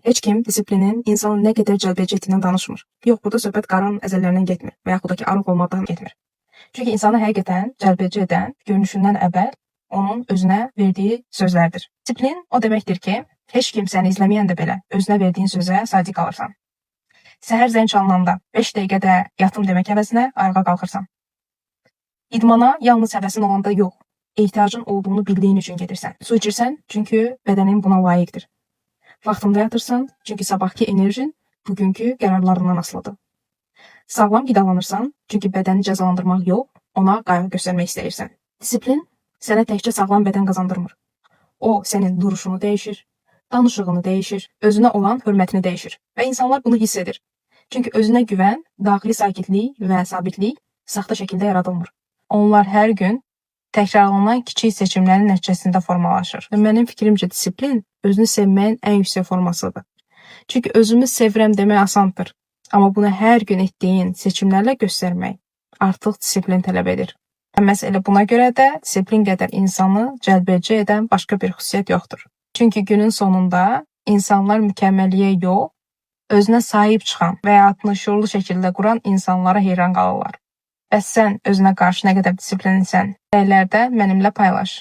Heç kim disiplinin insanı nə qədər cəlbedici etdiyindən danışmır. Yox, burada söhbət qarın əzələlərindən getmir və yaxud da ki, arıq olmaqdan getmir. Çünki insanı həqiqətən cəlbedici edən görünüşündən əvvəl onun özünə verdiyi sözlərdir. Disiplin o deməkdir ki, heç kim səni izləməyəndə belə özünə verdiyin sözə sadiq qalırsan. Səhər zəng çalınanda 5 dəqiqə də yatım demək əvəzinə ayağa qalxırsan. İdmana yalnız həvəsin olanda yox, ehtiyacın olduğunu bildiyin üçün gedirsən. Su içirsən, çünki bədənin buna layiqdir. Vaxtında yatırsan, çünki sabahkı enerjin bugünkü qərarlarından asılıdır. Sağlam qidalanırsan, çünki bədəni cəzalandırmaq yox, ona qayğı göstərmək istəyirsən. Disiplin sənə təkcə sağlam bədən qazandırmır. O sənin duruşunu dəyişir, danışığını dəyişir, özünə olan hörmətini dəyişir və insanlar bunu hiss edir. Çünki özünə güvən, daxili sakitlik və sabitlik saxta şəkildə yaradılmır. Onlar hər gün təkrarlanan kiçik seçimlərin nəticəsində formalaşır. Və mənim fikrimcə disiplin özünü sevməyin ən yüksək formasıdır. Çünki özümü sevirəm demək asandır. Amma bunu hər gün etdiyin seçimlərlə göstərmək artıq disiplin tələb edir. Və məhz elə buna görə də disiplin qədər insanı cəlbedici edən başqa bir xüsusiyyət yoxdur. Çünki günün sonunda insanlar mükəmməlliyə yox, özünə sahib çıxan və həyatını şüurlu şəkildə quran insanlara heyran qalırlar. Bəs sən özünə qarşı nə qədər disiplinlisən? Rəylərdə mənimlə paylaş.